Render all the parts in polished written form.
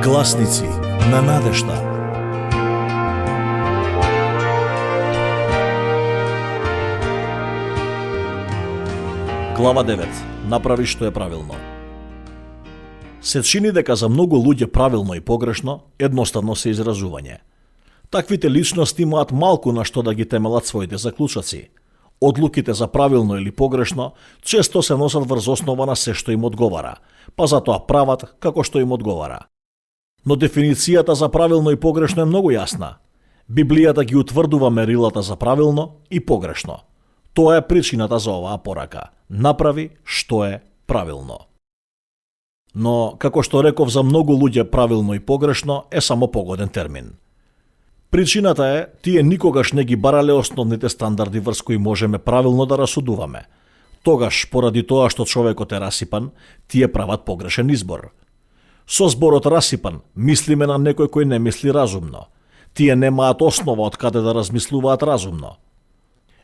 Гласници на надежда. Глава 9. Направи што е правилно. Се чини дека за многу луѓе правилно и погрешно едноставно се изразување. Таквите личности имаат малку на што да ги темелат своите заклучоци. Одлуките за правилно или погрешно често се носат врз основа на се што им одговара, па затоа прават како што им одговара. Но дефиницијата за правилно и погрешно е многу јасна. Библијата ги утврдува мерилата за правилно и погрешно. Тоа е причината за оваа порака. Направи што е правилно. Но, како што реков, за многу луѓе правилно и погрешно е само погоден термин. Причината е, тие никогаш не ги барале основните стандарди врз кои можеме правилно да расудуваме. Тогаш, поради тоа што човекот е расипан, тие прават погрешен избор. Со зборот расипан, мислиме на некој кој не мисли разумно. Тие немаат основа од каде да размислуваат разумно.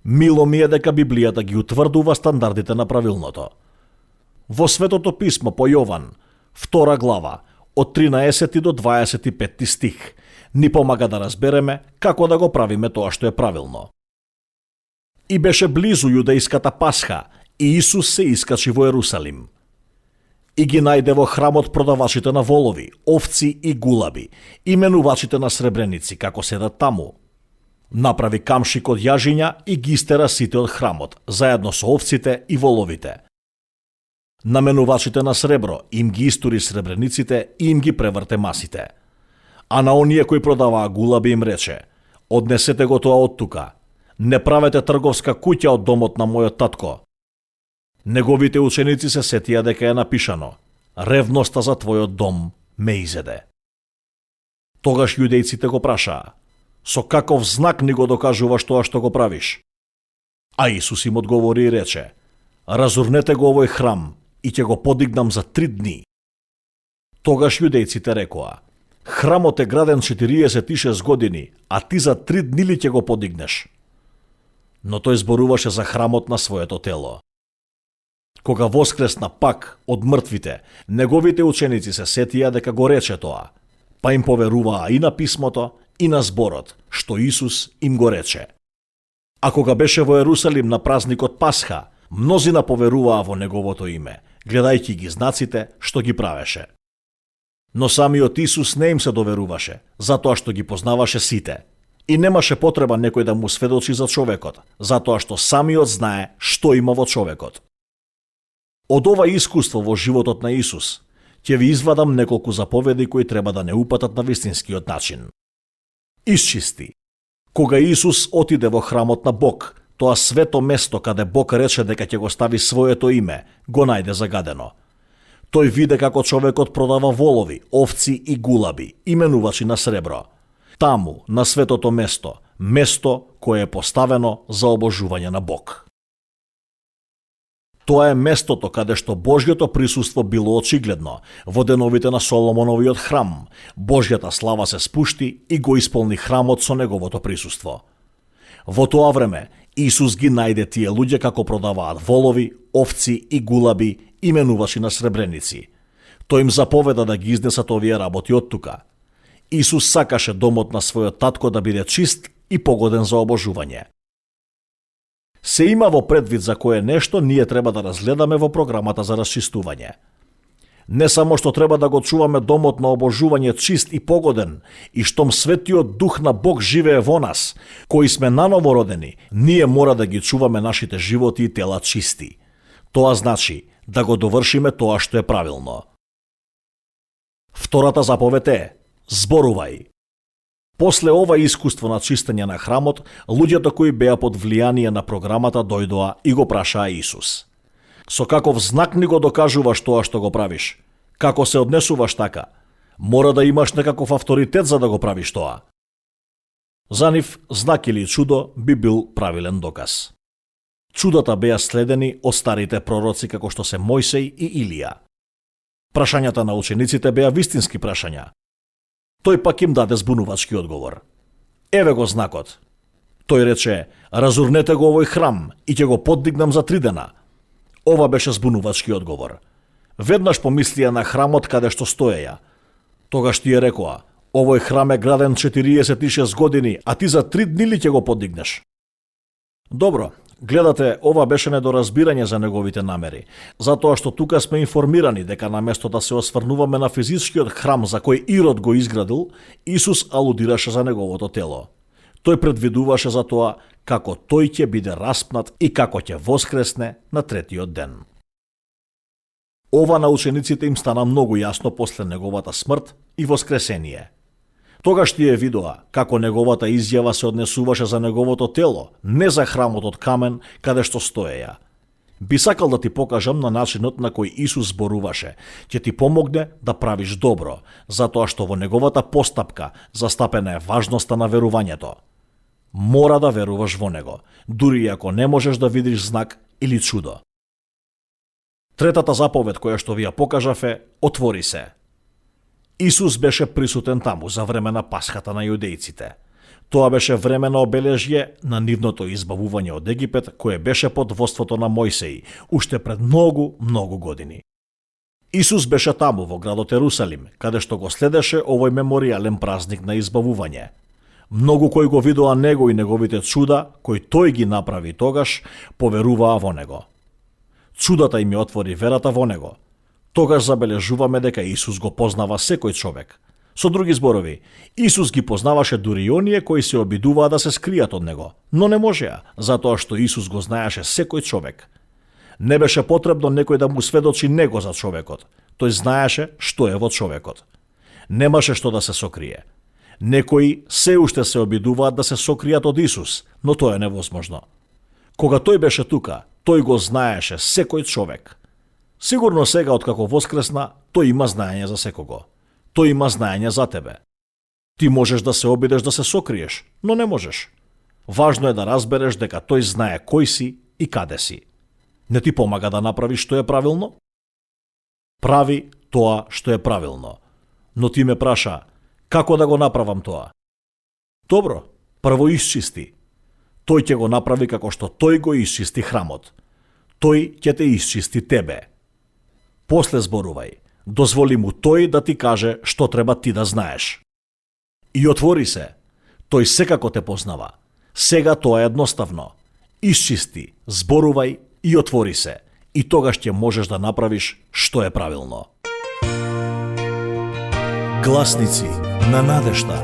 Мило ми е дека Библијата ги утврдува стандардите на правилното. Во Светото писмо по Јован, 2 глава, од 13 до 25 стих, ни помага да разбереме како да го правиме тоа што е правилно. И беше близу јудејската Пасха, и Исус се искачи во Ерусалим. И ги најде во храмот продавачите на волови, овци и гулаби, и менувачите на сребреници, како седат таму. Направи камшик од јажиња и ги истера сите од храмот, заедно со овците и воловите. На менувачите на сребро им ги истури сребрениците и им ги преврте масите. А на оние кои продаваа гулаби им рече: однесете го тоа од тука, не правете трговска куќа од домот на мојот татко. Неговите ученици се сетија дека е напишано: ревноста за твојот дом ме изеде. Тогаш јудејците го прашаа: со каков знак ни го докажуваш тоа што го правиш? А Исус им одговори и рече: разурнете го овој храм и ќе го подигнам за 3 дни. Тогаш јудејците рекоа: храмот е граден 46 години, а ти за 3 дни ли ќе го подигнеш? Но тој зборуваше за храмот на своето тело. Кога воскресна пак од мртвите, неговите ученици се сетија дека го рече тоа, па им поверуваа и на писмото, и на зборот, што Исус им го рече. А кога беше во Ерусалим на празникот Пасха, мнозина поверуваа во неговото име, гледајќи ги знаците што ги правеше. Но самиот Исус не им се доверуваше, затоа што ги познаваше сите. И немаше потреба некој да му сведочи за човекот, затоа што самиот знае што има во човекот. Од ова искуство во животот на Исус, ќе ви извадам неколку заповеди кои треба да не упатат на вистинскиот начин. Исчисти. Кога Исус отиде во храмот на Бог, тоа свето место каде Бог рече дека ќе го стави своето име, го најде загадено. Тој виде како човекот продава волови, овци и гулаби, именувачи на сребро. Таму, на светото место, место кое е поставено за обожување на Бог. Тоа е местото каде што Божјото присуство било очигледно. Во деновите на Соломоновиот храм, Божјата слава се спушти и го исполни храмот со неговото присуство. Во тоа време, Исус ги најде тие луѓе како продаваат волови, овци и гулаби, именувачи на сребреници. Тој им заповеда да ги изнесат овие работи од тука. Исус сакаше домот на својот татко да биде чист и погоден за обожување. Се има во предвид за кое нешто ние треба да разгледаме во програмата за расчистување. Не само што треба да го чуваме домот на обожување чист и погоден, и штом светиот дух на Бог живее во нас, кои сме наново родени, ние мора да ги чуваме нашите животи и тела чисти. Тоа значи да го довршиме тоа што е правилно. Втората заповед е: зборувај. После ова искуство на чистење на храмот, луѓето кои беа под влијание на програмата дојдоа и го прашаа Исус: со каков знак ни го докажуваш тоа што го правиш? Како се однесуваш така? Мора да имаш некаков авторитет за да го правиш тоа. За нив знак или чудо би бил правилен доказ. Чудата беа следени од старите пророци како што се Мојсей и Илија. Прашањата на учениците беа вистински прашања. Тој пак им даде збунувачки одговор. Еве го знакот. Тој рече: разурнете го овој храм и ќе го поддигнам за 3 дена. Ова беше збунувачки одговор. Веднаш помислија на храмот каде што стоеја. Тогаш тие рекоа: овој храм е граден 46 години, а ти за 3 дни ли ќе го подигнеш? Добро, гледате, ова беше недоразбирање за неговите намери, затоа што тука сме информирани дека наместо да се осврнуваме на физичкиот храм за кој Ирод го изградил, Исус алудираше за неговото тело. Тој предвидуваше за тоа како тој ќе биде распнат и како ќе воскресне на третиот ден. Ова на учениците им стана многу јасно после неговата смрт и воскресение. Тогаш тие видоа како неговата изјава се однесуваше за неговото тело, не за храмот од камен каде што стоеја. Би сакал да ти покажам на начинот на кој Исус зборуваше, ќе ти помогне да правиш добро, затоа што во неговата постапка застапена е важноста на верувањето. Мора да веруваш во него, дури и ако не можеш да видиш знак или чудо. Третата заповед која што ви ја покажав е: отвори се. Исус беше присутен таму за време на Пасхата на јудејците. Тоа беше време на обележје на нивното избавување од Египет, кое беше под воството на Мојсеј, уште пред многу години. Исус беше таму во градот Ерусалим, каде што го следеше овој меморијален празник на избавување. Многу кои го видоа него и неговите чуда, кои тој ги направи тогаш, поверуваа во него. Чудата им ја отвори верата во него. Тогаш забележуваме дека Исус го познава секој човек. Со други зборови, Исус ги познаваше дури оние кои се обидуваа да се скријат од него, но не можеа, затоа што Исус го знаеше секој човек. Не беше потребно некој да му сведочи него за човекот. Тој знаеше што е во човекот. Немаше што да се сокрие. Некои се уште се обидуваат да се сокријат од Исус, но тоа е невозможно. Кога тој беше тука, тој го знаеше секој човек. Сигурно сега, откако воскресна, тој има знаење за секого. Тој има знаење за тебе. Ти можеш да се обидеш да се сокриеш, но не можеш. Важно е да разбереш дека тој знае кој си и каде си. Не ти помага да направиш што е правилно? Прави тоа што е правилно. Но ти ме праша: како да го направам тоа? Добро, прво исчисти. Тој ќе го направи како што тој го исчисти храмот. Тој ќе те исчисти тебе. После зборувај. Дозволи му тој да ти каже што треба ти да знаеш. И отвори се. Тој секако те познава. Сега тоа е едноставно. Исчисти, зборувај и отвори се. И тогаш ќе можеш да направиш што е правилно. Гласници на надежта.